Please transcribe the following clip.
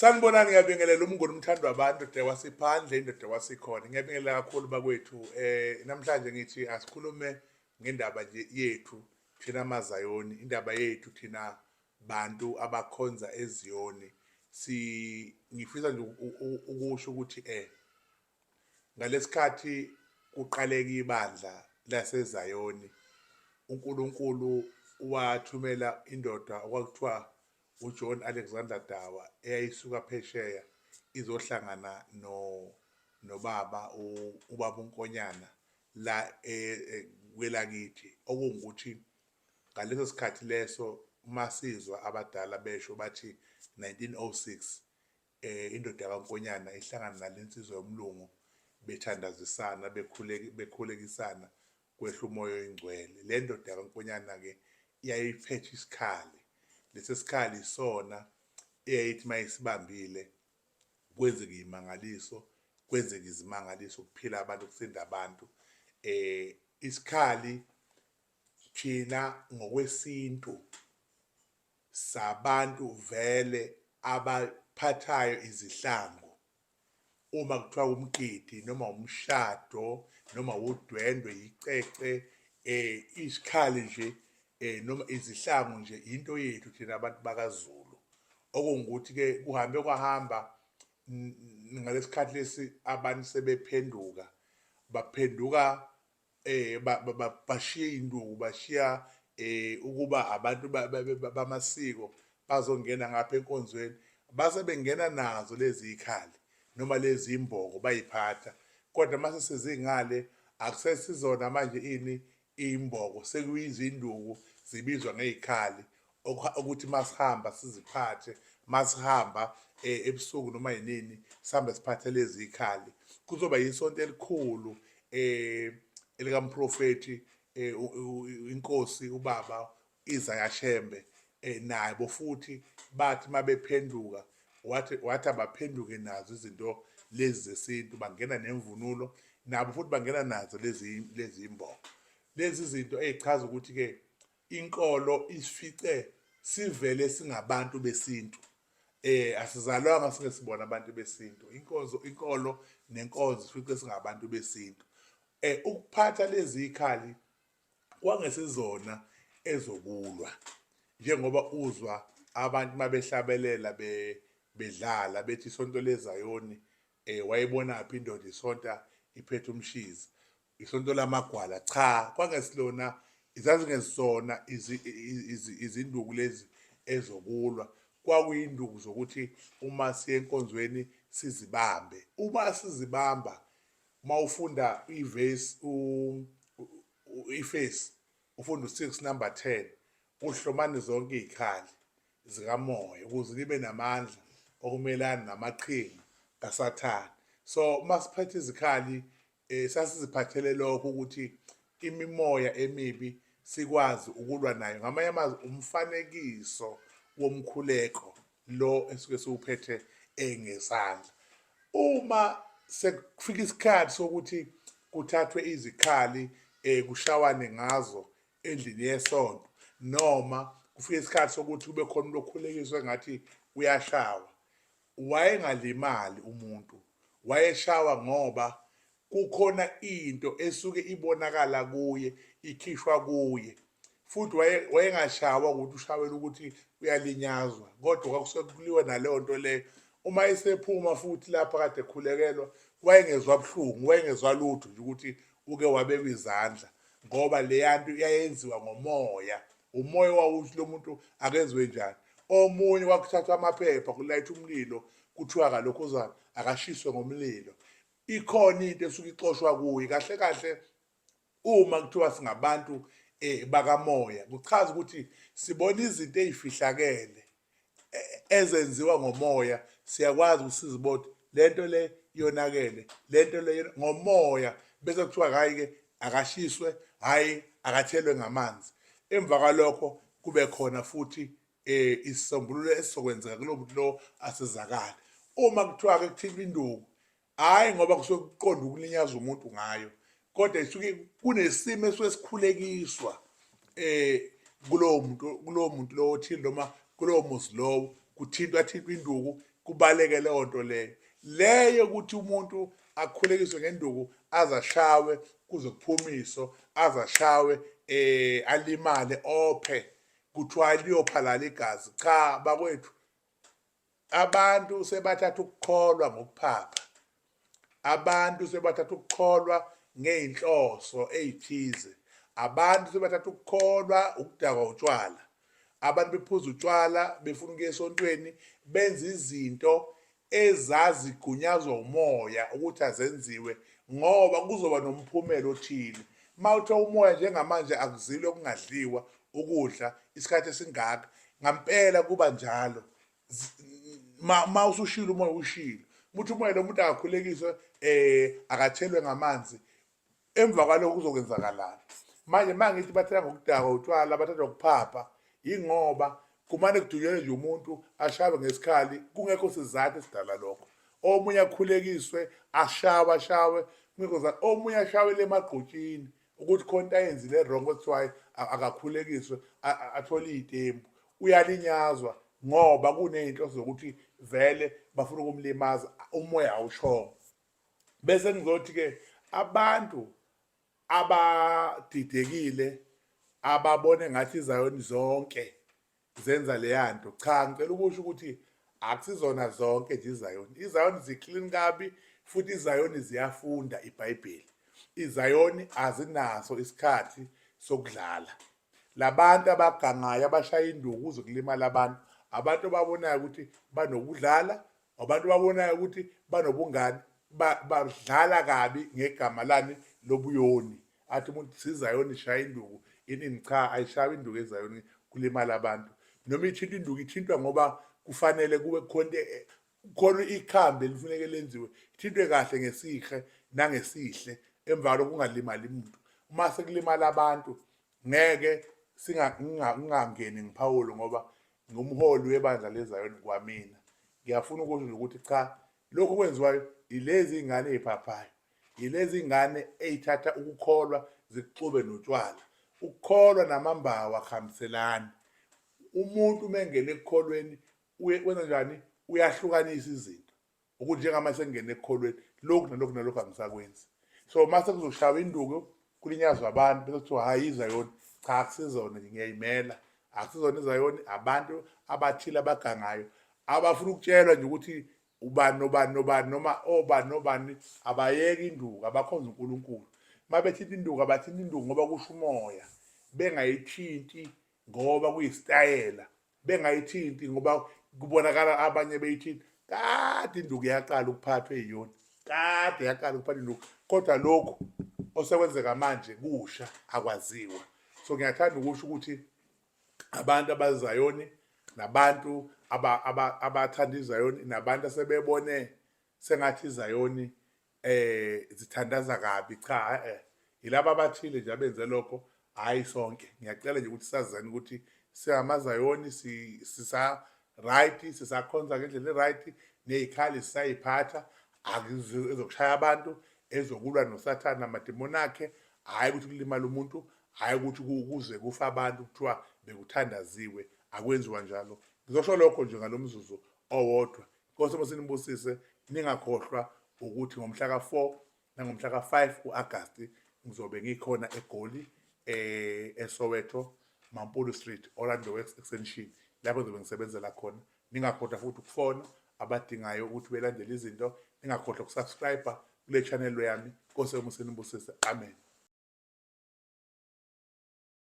Sanibonani, ngiyabingelela umnguni umthando wabantu de wasiphandle indoda wasikhona. Ngiyabingelela kakhulu bakwethu. Namhlanje ngithi asikhulume ngendaba nje yethu thina maZayoni, indaba yethu thina bantu abakhonza eZiyoni. Si ngifisa nje ukusho ukuthi ngalesikhathi kuqaleka ibandla laseZayoni, uNkulunkulu wathumela indoda okwakuthiwa uJohn Alexander Dawa eyayisuka phesheya izohlangana no nobaba ubaba uNkonyana la kwelakithi, okungukuthi ngaleso sikhathi leso uma sizwa abadala besho bathi 1906 indoda kaNkonyana ihlangana nalensizwa yomlungu bethandazisana bekhulekisana kwehla umoya oyingcwele. Le ndoda kaNkonyana-ke yayiphethe isikhali, lesi sikhali isona eyayithi uma isibambile kwenzeke iy'mangaliso, kwenzeke izimangaliso kuphila abantu kusinda abantu. Isikhali thina ngokwesintu sabantu vele abaphathayo izihlangu uma kuthiwa umgidi noma umshado noma wudwendwe yicece isikhali nje noma izihlangu nje into yethu thina abantu bakaZulu. Okungukuthi ke kuhambe kwahamba ngalesikhathi lesi abantu sebephenduka baphenduka bashiya iy'nduku, bashiya ukuba abantu bamasiko bazongena ngapha enkonzweni, base bengena nazo lezi y'khali noma lezi y'mboko bay'phatha. Kodwa mase sezingale akusesizona manje ini iy'mboko, sekuyizinduku zibizwa ngey'khali ukuthi masihamba siziphathe, masihamba ebusuku noma yinini sihambe siphathe lezi y'khali. Kuzoba yisonto elikhulu elikamprofethi inkosi ubaba Isaya Shembe, nabo futhi bathi mabephenduka wathi abaphenduke nazo izinto lezi zesintu, bangena nemvunulo nabo futhi bangena nazo lezi imboko lezi zinto ezichaza ukuthi ke inkolo isifice sivele singabantu besintu. Asizalwanga singe sibona abantu besintu, inkonzo inkolo nenkonzo sifice singabantu besintu. Ukuphatha lezi ikhali kwangesizona ezokulwa, njengoba uzwa abantu mabehlabelela bedlala bethi isonto leZayoni, wayebonaphi indoda isonta iphethe umshiza, isonto lamagwala. Cha, kwangesilona, zazingesona izinduku lezi ezokulwa, kwakuyinduku zokuthi uma siye enkonzweni sizibambe. Uma sizibamba, uma ufunda ivesi ifesi ufunda u-6 number 10, uhlomani zonke iy'khali zikamoya ukuze nibe namandla okumelana namaqhinga kaSathane. So uma siphethe izikhali sasiziphathele lokho ukuthi imimoya emibi sikwazi ukulwa nayo. Ngamanye amazwi umfanekiso womkhuleko lo esuke siwuphethe ngesandla. Uma sekufika isikhathi sokuthi kuthathwe izikhali kushawane ngazo endlini yesonto, noma kufika isikhathi sokuthi kube khona umuntu okhulekiswe ngathi uyashawa, wayengalimali umuntu, wayeshawa ngoba kukhona into esuke ibonakala kuye, ikhishwa kuye. Futhi wayengashawa ukuthi ushawela ukuthi uyalinyazwa, kodwa kwakusuke kuliwa naleyo nto leyo. Uma esephuma futhi lapha kade ekhulekelwa, wayengezwa buhlungu, wayengezwa lutho nje ukuthi uke wabekwa izandla, ngoba leya nto yayenziwa ngomoya. Umoya wawuthi lo muntu akenziwe njani. Omunye kwakuthathwa amaphepha kulayithwa umlilo, kuthiwa kalokhuzana akashiswe ngomlilo. Ikhona into esuke ixoshwa kuye. Kahle kahle uma kuthiwa singabantu bakamoya, kuchaza ukuthi sibona izinto ey'fihlakele ezenziwa ngomoya, siyakwazi ukuthi sizibone lento le yonakele, lento le ngomoya, bese kuthiwa hhayi-ke akashiswe, hhayi akathelwe ngamanzi. Emva kwalokho kube khona futhi isisombululo esizokwenzeka kulowo muntu lo asizakale. Uma kuthiwa-ke kuthintwa induku, hhayi ngoba kusuke kuqonda ukulinyaza umuntu ngayo, kodwa isuke kunesimo esuke sikhulekiswa kulowo muntu, kulowo muntu lowo othile noma kulowo muzi lowo, kuthintwa thintwa induku Kubaleke leyo nto leyo. Leyo ukuthi umuntu akhulekiswe ngenduku azashawe kuze kuphume iso, azashawe alimale ophe kuthiwa liyophalala igazi. Cha bakwethu, abantu sebathatha ukukholwa ngokuphapha. Abantu sebathatha ukukholwa ngey'nhloso ey'thize. Abantu sebathatha ukukholwa ukudakwa utshwala. Abantu bephuza utshwala befuna ukuya esontweni benza izinto ezazigunyazwa umoya ukuthi azenziwe ngoba kuzoba nomphumela othile. Uma uthiwa umoya njengamanje akuzilwe kungadliwa ukudla isikhathi esingaka, ngampela kuba njalo. Ma usushilo umoya ushilo. Muthi umoya lo muntu akakhulekiswe akathelwe ngamanzi emva kwalokho kuzokwenzakalani manje uma ngithi bathela ngokudakwa utshwala bathatha ukuphapha yingoba kumane kudunyelwe nje umuntu ashawe ngesikhali kungekho sizathu esidala lokho omunye akhulekiswe ashawe ashawe kungekho sizathu omunye ashawele emagqutshini ukuthi khona into ayenzile wrong kuthiwa akakhulekiswe athole iy'tembu uyalinyazwa ngoba kuney'nhloso zokuthi vele bafuna ukumlimaza umoya awushongo. Bese ngizothi-ke abantu abadidekile ababone ngathi iZayoni zonke zenza leya nto, cha ngicela ukusho ukuthi akusizona zonke nje iZayoni. IZayoni zi-clean kabi futhi iZayoni ziyafunda iBhayibheli. IZayoni azinaso isikhathi sokudlala. Labantu abagangayo abashaya induku kuze kulimale abantu, abantu ababonayo ukuthi banokudlala Abantu babonayo ukuthi banobungani badlala kabi ngegama lani lobuyoni. Athi umuntu sizayoni shaya induku inini cha ayishawa induku ezayoni kulimala abantu. Noma ithinta induku ithintwa ngoba kufanele kube khona khona ikhambi elifuneke lenziwe ithintwe kahle ngesihe nangesihle emva kwalokho kungalimali muntu. Uma sekulimala abantu ngeke singangeni ngiphawule ngoba ngumholi webandla leZayoni kwamina ngiyafuna ukusho nje ukuthi cha lokhu okwenziwayo yilezi iy'ngane ey'phaphayo yilezi iy'ngane ey'thatha ukukholwa zikuxube notshwala ukukholwa namambawu akuhambiselani umuntu uma engena ekukholweni wenza njani uyahlukanisa izinto ukuthi njengamanje sengingene ekukholweni lokhu nalokhu nalokhu angisakwenzi so uma sekuzoshawa induku kulinyazwa abantu bese kuthiwa hhayi izayoni cha akusizona nje ngiyayimela akusizona izayoni abantu abathile abagangayo abafuna ukutshelwa nje ukuthi ubani nobani nobani noma obani nobani abayeke induku abakhonza uNkulunkulu uma bethinta induku abathinta induku ngoba kusho umoya bengayithinti ngoba kuyisitayela bengayithinti ngoba kubonakala abanye beyithinta kade induku yaqala ukuphathwa eyiyona kade yaqala ukuphathwa induku kodwa lokhu osekwenzeka manje kusha akwaziwa so ngiyathanda ukusho ukuthi abantu abazayoni nabantu abathanda izayoni nabantu asebebone sengathi izayoni zithandaza kabi cha yilaba abathile nje abenze lokho hayi sonke ngiyacela nje ukuthi sazane ukuthi singamazayoni sisa right sisakhonza ngendlela e-right ney'khali sisayiphatha ezokushaya abantu ezokulwa nosathane namadimoni akhe hhayi ukuthi kulimala umuntu hhayi ukuthi kuze kufa abantu kuthiwa bekuthandaziwe akwenziwa njalo ngizosho lokho nje ngalo mzuzu owodwa Nkosi masinibusise ningakhohlwa ukuthi ngomhla ka-4 nangomhla ka-5 ku-Agasti ngizobe ngikhona eGoli eSoweto Mampuru Street Orlando Works Extension lapho ngizobe ngisebenzela khona ningakhohlwa futhi ukufona abadingayo ukuthi belandele izinto ningakhohlwa ukusubscribe kule channel yami Nkosi yomusa inibusise amen.